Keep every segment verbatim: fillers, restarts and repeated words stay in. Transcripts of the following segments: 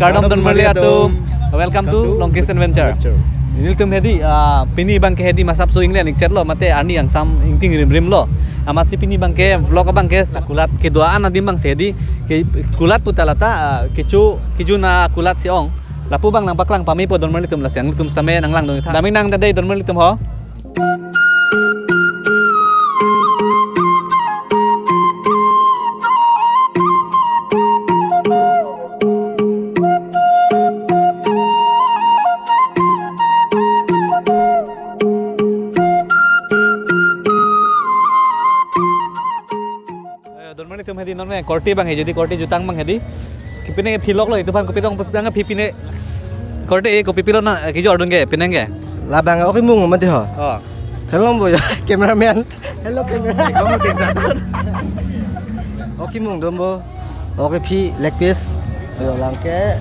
Kardom don marli atum. Welcome to Longkis Adventure. Nelitum hedi, ah, pini abangke hedi masap so inglian ikchet lo, mate arni angsam ingting rimrim lo. Amatsi pini abangke vlog abangke sa kulat kedo-an adim abangsi hedi. Ke kulat puta lata, ah, kecho, kejun akulat si ong. Lapu abang nangpaklang pame po don marli atum, lasi nanglitum sitame nanglangdun tha. Damnang tadai don marli atum ho. Eh, don marli atum hedi non me korte abang hedi, korte jutang abang hedi. Kipine ke philok lo, itum aphan kopi tong pepang pipine. Korte e kopi pilo na, eh, kejor dun ke, pineng ke. Labang oke mung mati ho. Oh. Thelong bo ya, cameraman. Hello, camera. Oke mung dom bo. Oke phi leg piece. Yo langke.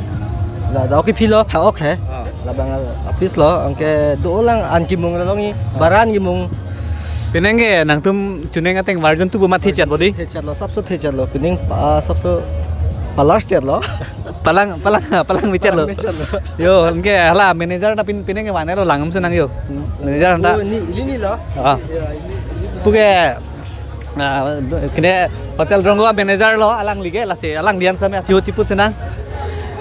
La da oke phi lo, pha ok he. Oh. Labang a piece lo, anke dolang an kemung lo ngi, baran kemung. Pineng ke nangtum chuneng ateng version tu bo mathi chat bo di. Thechat lo, sabso thechat lo, pineng, ah, sabso palar chat lo. Palang, palang, palang bichat lo. Palang bichat lo. Yo, anke hala manager na pin, pineng ke vane lo langam senang yo. Manager anta. Oh, ini, ini, ini lo. Ah. Ya, ini, ini. Puke, ah, kene Hotel Drongo manager lo, alangli ke, lasi, alangli an sitame, si ho chipu senang.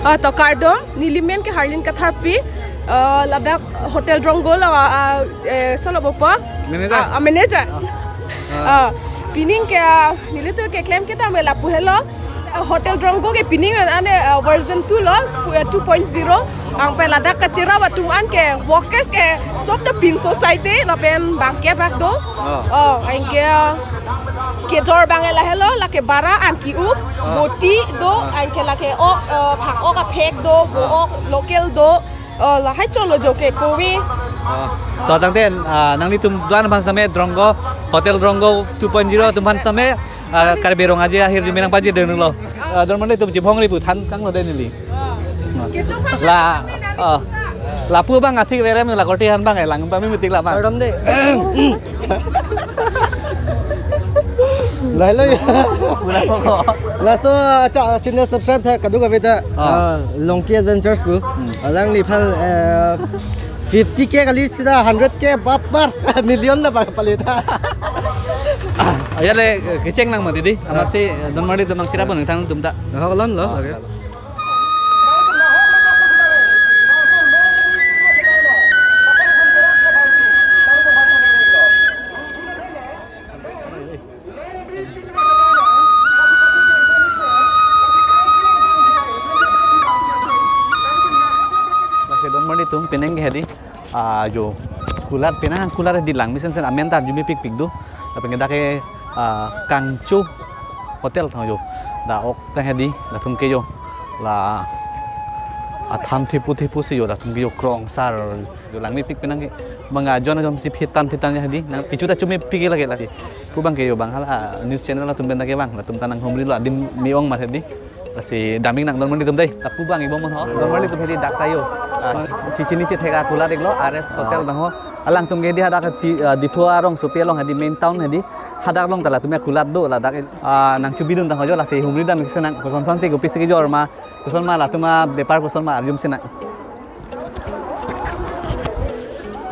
Ah, to kardom, neli men ke Harlin Katharpi, ah, ladak Hotel Drongo lo, ah, eh, solo bopo. Manager? Ah, ah, manager. Ah. Ah, pineng ke, ah, nelitum keklem kedam lapu helo. Ah, Hotel Drongo ke pineng an, ah, version two lo, pu-, eh, two point zero. Anke ladak kachirap atum anke workers ke sob ta pinso side lapen bangke bak do. Ah. Oh, anke, ah, kejor abang lahelo, lake bara an ki-up, ah, boti do, ah, anke lake ok, eh, phak ok aphek do, vo, ah, ok local do. Oh, lahai cholo jo ke kowe. Ah. To tangte, ah, nanglitum doan aphan sitame Drongo, Hotel Drongo two point zero atum aphan sitame, ah, Karbi Rong Aje ahirjume nangpajir denglo. Ah, don marli atum chibhong ri pu than kanglo dei neli. Kecho pha la, ah, lapu abang athik verem la korte aphan abang, eh, lang pame metik la abang. Kardom dei. Lahelo ya. Pura koko. Laso, ah, cha, channel subscribe tha kadokave ta. Ah. Ah, Longki Adventures pu. Hmm. Alangliphan, eh, fifty K kali sita hundred K bapar million na bang pali ta. Aya le, eh, kecheng nang mati di. Ah. Amatsi, eh, don marli atum nangchirap nangthan atum ta. Ah, alam lo. Ah, oke. Alam. Lasi don marli atum pineng ke hedi, ah, jo kulat, pinang kulat hedi lang mesen sen amen ta arjume pikpik do. Lapen ke dak ke, ah, Kangcho Hotel thang jo. Dak ok tang hedi, latum ke jo. La athan thipu thipu si jo, latum ke jo krong sar. Jo langmepik pinang ke. Bang ajon ajon si phitan phitan ya hedi. Nang pichu ta chumepik lake lasi. Pu abangke jo bang hala news channel atum pen ta ke bang. Latum ta nanghumri lo adim me-ong mar hedi. Lasi damnang don marli atum dei. Lapu abang ibomon ho. Don marli atum hedi dak ta jo. Ah, chichini chithek akulat iklo R S Hotel dang ho. Alangtum ke hedi hadak ti, ah, Diphu arongsopi along hedi main town hedi. Hadak along ta latum akulat do ladak, ah, nangchubidun tang ho jo lasi humri dam iksenang kosonson si kopisi kejor ma. Koson ma latum abepar koson ma arjum sinang.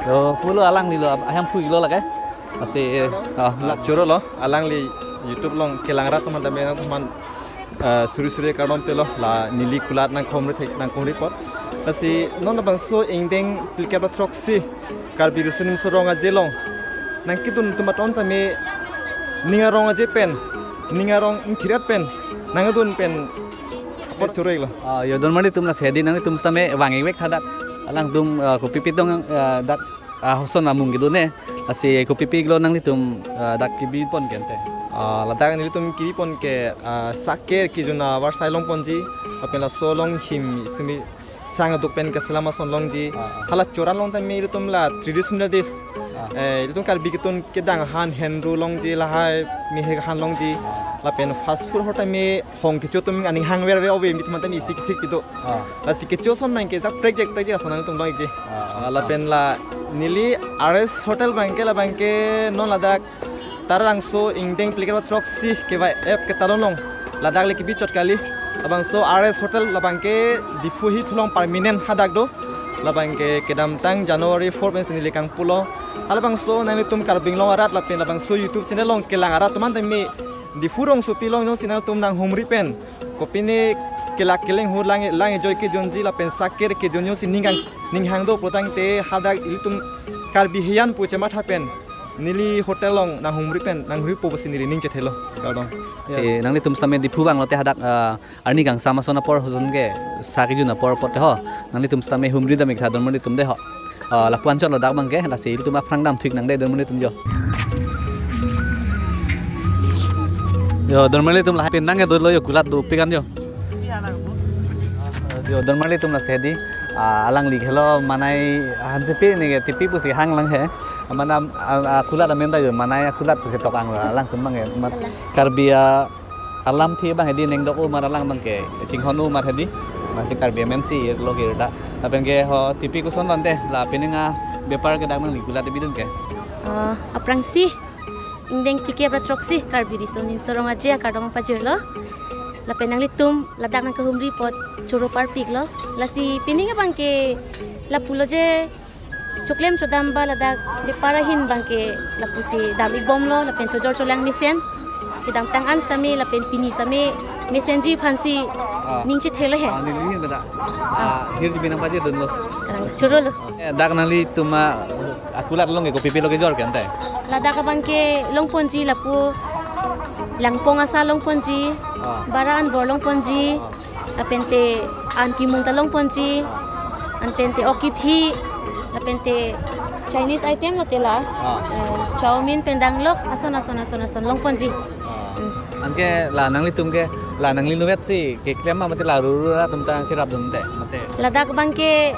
Yo, pulo alangli lo, aham phui lo lake. Lasi, ah, la choro lo, alangli YouTube along kelang rat teman teman teman, eh, suri suri kardom pelo, la neli kulat nangkhomri thek nangkhomri apot. Lasi non abangso ingdeng phlikep throksi Karbi Riso Nimso Rong Aje along nangkedun atum aton sitame ning arong aje pen, ning arong ingthir-et pen nangdun pen apor choro iklo. Ah, yo don marli atum lasi hedi nanglitum sitame vang-ik vek tha dak. Alangtum, ah, kopi pitong, ah, dak, ah, hoson amung kedun ne. Lasi kopi piklo nanglitum, ah, dak kebipon ke ante. Ah, ladak nelitum kebipon ke, ah, sake kejun avarsai longponji. Lapen laso along him simi sang aduk pen kaselam ason longji. Ah, ah. Hala choro along tame ilitum la traditional dish. Ah. Eh, ilitum Karbi ketun kedang ahan henru longji lahai mihek ahan longji. Ah. Lapen fast food ahut tame hong kecho atum aning hang verve ove mi teman tame isi kethik pido. Ah. Lasi kecho ason nang ke ta prekjak prekjak ason nangtum long-ikji. Ah, ah, ah. Lapen la neli R S Hotel abangke labangke non ladak Taralangso ingdeng phlikep throksi kevai ep ketalon along ladak le kebi chot kali. Labangso R S Hotel labangke Diphu ahi thulong permanent hadak do. Labangke kedamtang January four pensi neli kangpulo. Halabangso nanglitum Karbi Anglong arat lapen labangso YouTube channel along kelang arat atum an tame Diphu rongsopi along jongsi nangtum nanghumri pen kopine kelak keleng hu lang lang ejoi kejunji lapen saker kejun jongsi ning kang ninghang do pulotangte hadak ilitum Karbi Hiyan pu chematha pen neli hotel along nanghumri pen nanghumripo pusi neli ning chethelo. Kardom. Si nanglitum sitame Diphu abang lote hadak, ah, arni kangsam ason apor hoson ke sa kejun apor apot te ho. Nanglitum sitame humri dam ik tha donmarli atum de ho. Ah, lapu-an chotlo dak abangke, lasi ilitum aphrang damthu ik nang de donmarli atum jo. Jo, donmarli atum lahai pen nang ke dolo jo kulat dopik an jo. Jo, donmarli atum lasi hedi, ah, alangli helo manai hansepi ne ke tipi pusi hang lang he. Mana, ah, ah, kulat amen ta jo manai kulat pusi tok ang alangtum abang ke. Mat-, Karbi, ah, alamthe abang hedi neng dok-o mar alang abangke chinghon-o mar hedi. Masi Karbi amen si irlo girda. Lapen ke ho tipi koson tangte la pining abepar ke dak nangli kulat bidun ke. Ah, aphrangsi ingdeng phlikep ra throksi Karbi Riso Nimso Rong Aje akardom pajirlo. Lapen nanglitum ladak nangkahumri apot choro parpiklo. Lasi pining abangke lapulo je choklem chodam ba ladak bepar ahin abangke lapusi dam ik bomlo lapen chojor cholang mesen. Kedamtang an sitame lapen pini sitame mesenji aphansi Ah. ning chethelo he. Ah, neli hin beda. Ah, hirjume nangpajir dunlo. Karang chorolo. Eh, dak nanglitum akulat along ke kopi pilo kejor ke ante? Ladak abangke longponji lapu langpong asa longponji, Ah. bara anbor longponji, Ah. lapente an kimung ta longponji, anpente ok kephi, lapente Chinese item lote la, Ah. eh, chowmein pen danglok, ason, ason, ason, ason longponji. Ah. Hmm. Anke la nanglitum ke, la nangli nuvet si keklem ma mate la ruru ra atum ta cherap dun te, mate? Ladak abangke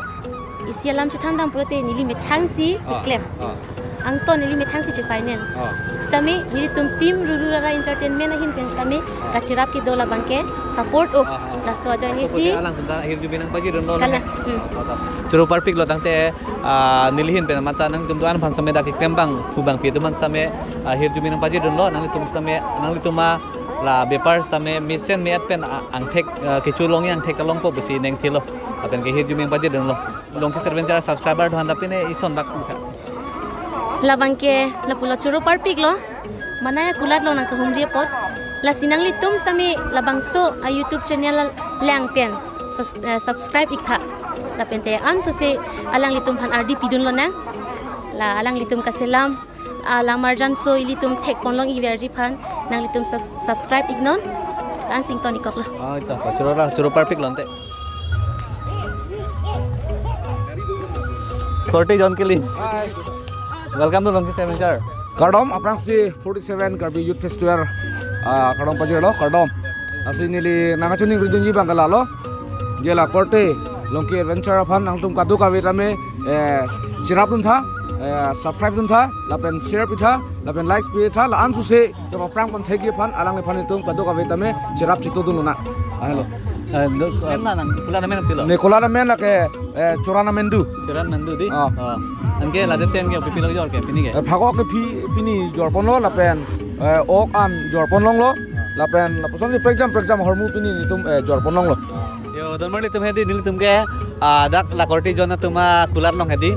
isi alam chethan dam pulote neli methang si Ah. keklem. Ah. Angton neli methang si che-finance. Ah. Sitame nelitum team Ruru Rara Entertainment ahin pen sitame Ah. kacherap kedo labangke support o. Ah, ah. Laso ajoine Laso si pusi alangtum ta hirjume nangpajir dunlo Kalang. He. Hmm. Ah, ta, ta. Choro parpiklo tangte, ah, neli hin pen mate nangtum do-an aphan sitame dak keklem abang pu abang pi atum aphan sitame, ah, hirjume nangpajir dunlo nanglitum sitame nanglitum a la bepar sitame mesen me-at pen a-, angthek, ah, kecho longji angthek ta longpo pusi neng thelo. Lapen ke hirjume nangpajir dunlo. Longkis Adventure subscriber do-an ta pine ison dak ka. Labangke lapulo choro parpiklo. Manai akulat along nangkahumri apot. Lasi nanglitum sitame labangso a YouTube channel lang pen sus-, eh, subscribe ik tha. Lapente ansose alanglitum aphan ardi pidunlo nang. La alanglitum kaselam, ah, lamarjan so ilitum thek ponlong iverji aphan nanglitum subs-, subscribe iknon. An sing ton ikoklo. Ah, ita, pa choro ra, choro parpiklo ante. Korte John Kelly. Hi. Welcome to Longkis Adventure. Kardom, aphrangsi forty-seven Karbi Youth Festival, ah, kardom pajirlo, kardom. Lasi neli nangkachoningri dunji abangke lalo. Je la korte Longkis Adventure aphan nangtum kadokave tame, eh, cherap dun tha, eh, subscribe dun tha, lapen share pi tha, lapen like pi tha, la ansose kepaprang pon thekji aphan, alangliphan itum kadokave tame cherap chito dunlo na. Ah, hello. Eh, do, eh, Nang na nang, kulat amen pilo? Ne kulat amen lake, eh, Choran amen do. Choran amen do di? Ah. Oh. Anke ladak ten ke pipilo jor ke, pini ke? Eh, phakok kephi, pini jor ponlo lapen, eh, ok an jor ponlonglo. Lapen, lapuson si prekjam, prekjam ahormu pini nelitum, eh, jor ponlonglo. Jo, donmarli atum hedi nelitum ke, ah, dak la korte John atum akulat along hedi,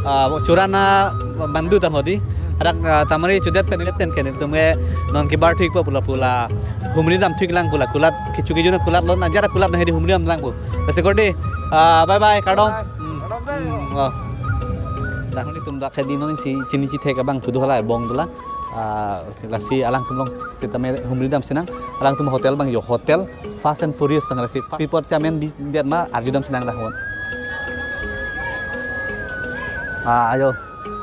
ah, Choran amen do tam hedi. Dak, ah, tamari chudet pen neli ten ke nelitum ke non kebar thik po pula pula. Humri damthu ik lang pula kulat, kecho kejun akulat lo, na jara kulat na hedi humri dam lang po. Lasi korte, ah, bye bye, kardom. Bye. Hmm. Kardom dei. Hmm, oh. Dak nelitum dak hedi non si chini chithek abang pudu hala bong dula. Ah, lasi alangtum along sitame humri dam sinang. Alangtum hotel abang jo hotel Fast and Furious tang lasi. Pi apot si amen bidet ma arju dam sinang dak hon. Ah, ajo.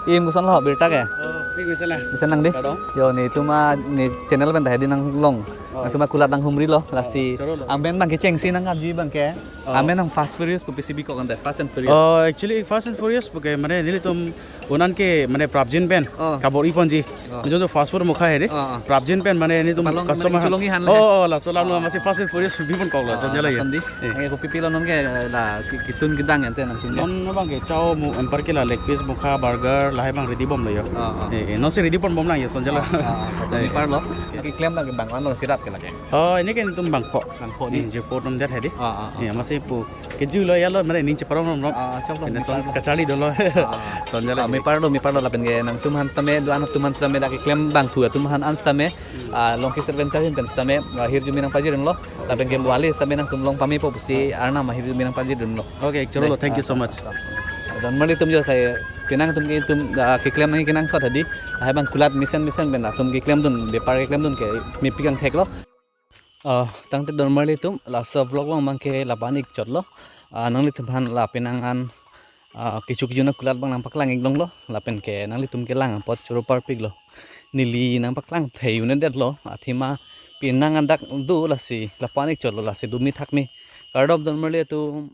Im koson lo birta ke? Oh, ik mesen lang. Mesen lang di? Kardom. Jo, netum a ne channel pen ta hedi nanglong. Oh. Netum akulat nanghumrilo lasi. Oh, choro lo. Amen abangke chengsi nang arju abangke. Oh. Amen nang Fast Furious kopisi bikok ante, Fast and Furious. Oh, actually Fast and Furious puke mane nelitum un-an ke mane prapjin pen Oh. kabor-i ponji. Oh. Nelitum fast food mukha hedi. Oh, oh. Prapjin pen mane nelitum Palong, customer mane han. Cholong-i han le. Oh, laso alam Oh. lo masi Fast and Furious bipon kok laso Ah, jala ya. Sandi. Eh. Anke kopi pilo non ke la ki-, kitun kedang ante nangtum ke. Non abangke chow mu, anparke la leg piece mukha, burger, lahai abang ready bomlo yo. Oh, oh. Eh, eh, non si ready pon bomlang yo, son jala. Oh, oh, oh. Eh, eh. Parlo. Keklem abang ke bang along sirap ke lake. Oh, ini kan itum bangpho. Bangpho ni. Ini je po tum det hadi. Ah, ah, ah. Ya, masih po. Keju lo ya lo, mana ini ceparong rom rom. Ah, chok lo, ini mi son parlo. Kachali dolo. Ah. Son jala. Ah, mi parlo, mi parlo lapen ke nangtum han sitame, do-an atum han sitame, dak keklem bangphu atum han an sitame. Ah, Longkis Adventure ahin pen sitame, ah, hirjume nangpajir dunlo. Lapen ke buali sitame nangtum long pamepo pusi arnam ahirjume nangpajir dunlo. Okay, chalo, thank you so much. Don marli atum jo sai penang atum ke itum, ah, keklem nangji kenangsot hadi. Lahai abang kulat mesen mesen pen atum keklem dun, bepar keklem dun ke mepik angthek lo. Ah, tangte don marli atum, laso vlog along abang ke lapu-an ik chotlo. Ah, nanglitum aphan la penang an, ah, kechu kejun akulat abang nangpaklang ik longlo. Lapen ke nanglitum kelang apot choro parpiklo. Neli nangpaklang thei un-edetlo. Athema penang an dak do lasi, lapu-an ik chotlo lasi, do mi thak mi. Kardom don marli atum.